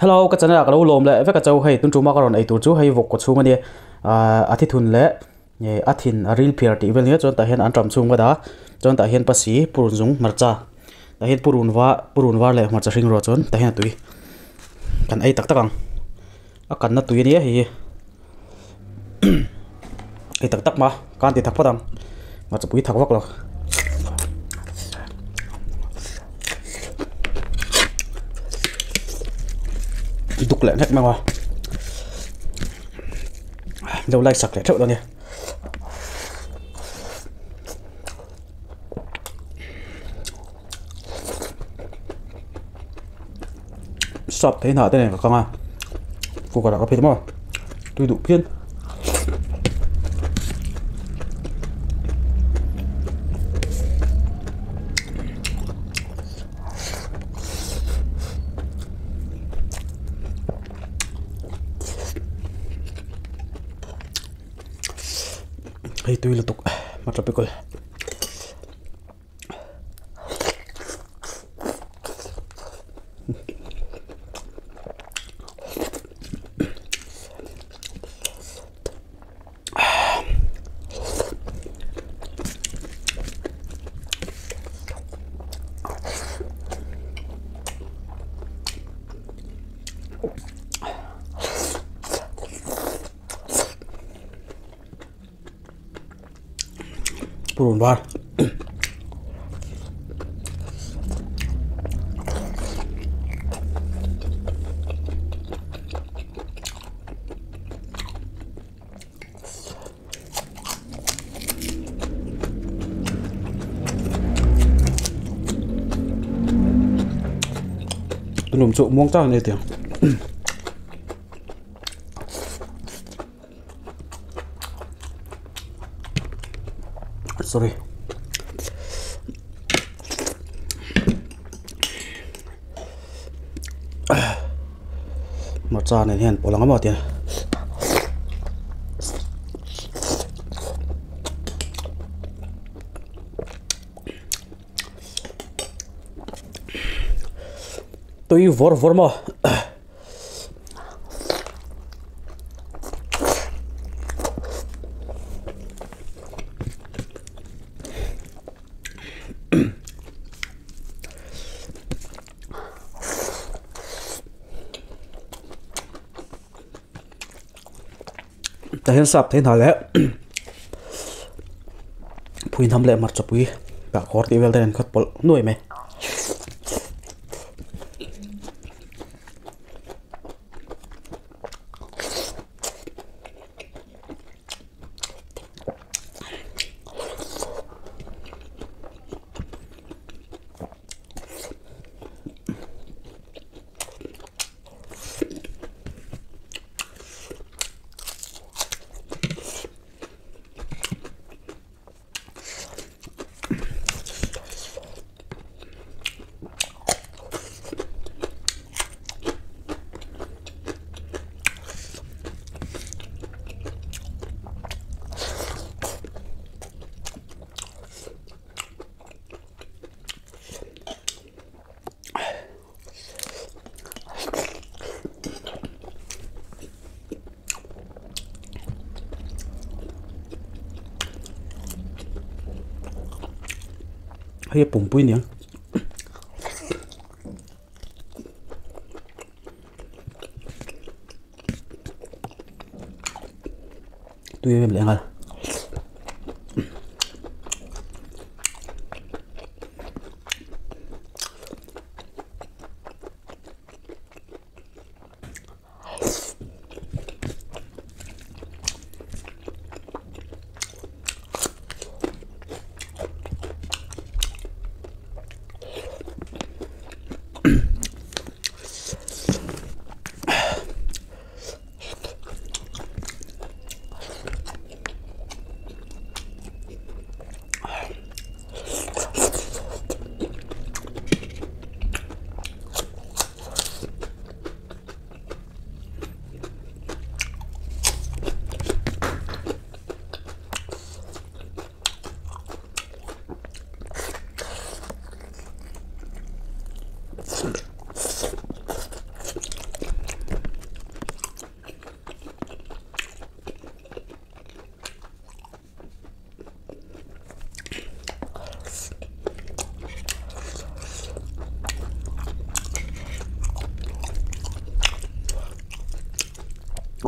Hello ka channel ah ka lo lawm leh vek a cho hei tun tuma ka rawn ei tur chu hei vawk kaw chhung a nia ahh a thithun leh a thin a ril phiar tih vel nia chuan tah hian an ṭam chhung vat a chuan tah hian pasi purun zung hmarcha tah hian purun va purun var leh hmarcha hring ruah chuan tah hian a tui kan ei tak tak ang a kanna tui a nia hei hi ei tak tak ma kan ti thak phawt ang hmarcha pui thak vak lo. Duk leh hlek mai a lo like sak leh theuh dawn nia. Sap thei hnah te nen ka kang a cooker ah ka phit maw tui duh phian. Hei tui lutuk hmarcha pickle. Purun var. Tunum chu muang chang nei tiang. Sorry. Hmarcha nen hian pawlh ang emaw tia. Tui vawr vawr maw. Tah hian sap thei hna leh phui hnam leh hmarcha pui tah khawr tih vel te an khat pawlh nuai mai. Hei a pumpui nia. Tui em em leh nghal.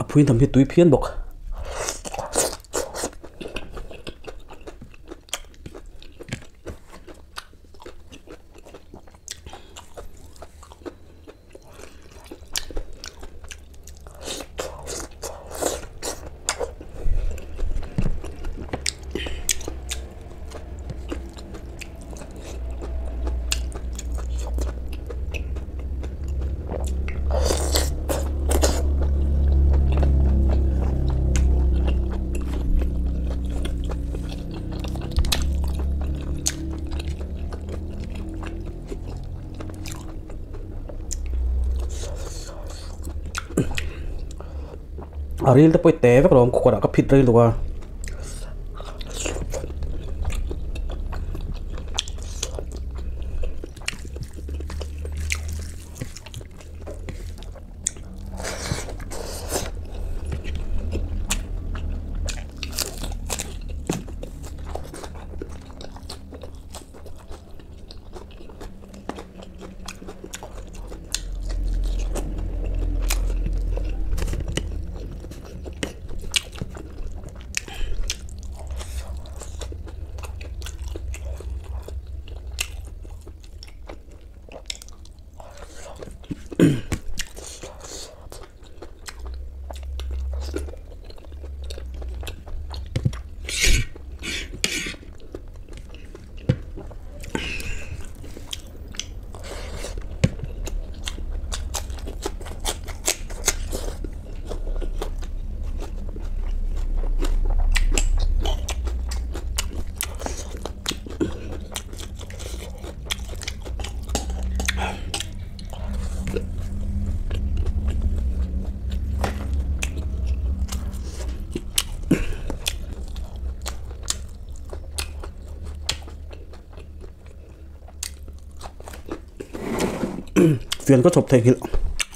phuin tham hi tui phian bawk. A ril te pawh i te vek lo ang kawrah ka phit rei lo a. Fian ka chhawp theihnghilh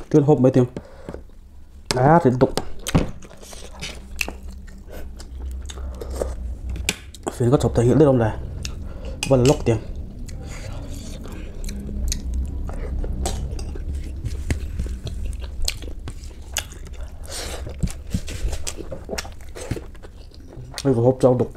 chuan hawp mai teng a rit dawk fian ka chhawp theihnghilh daih awm le va la lawk teng. Hei ka hawp chau dawk.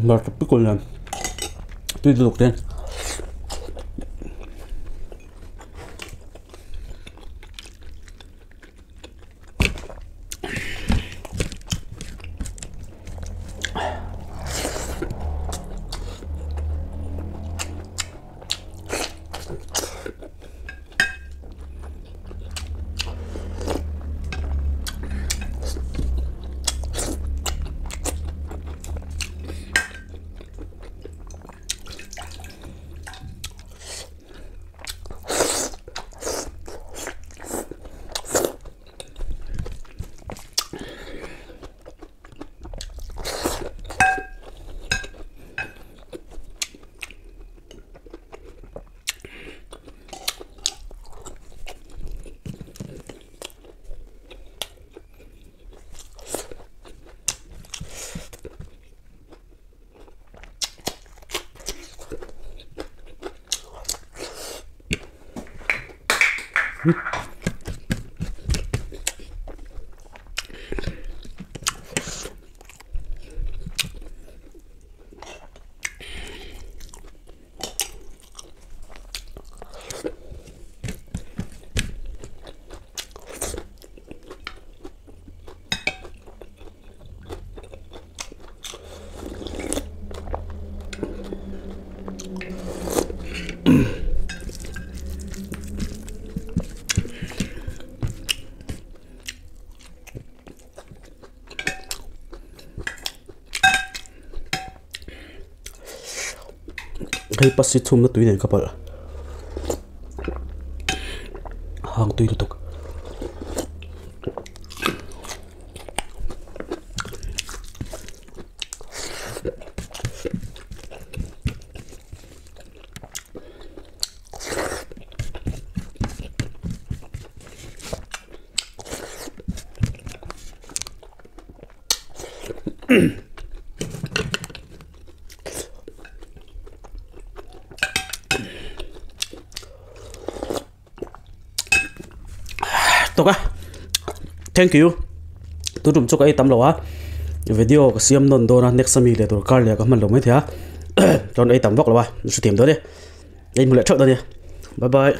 Hmarcha pickle nen tui lutuk te. Hei pasi chhumna tui nen ka palh hang tui lutuk. Tawk a thank you tu tum chu ka ei tam lo a video ka siam nawn dawn a next ami leh tur kar leh ka hman lo maithei a chuan ei tam vak lo a hrethiam dawn e ei hmu leh theuh dawn nia bye bye.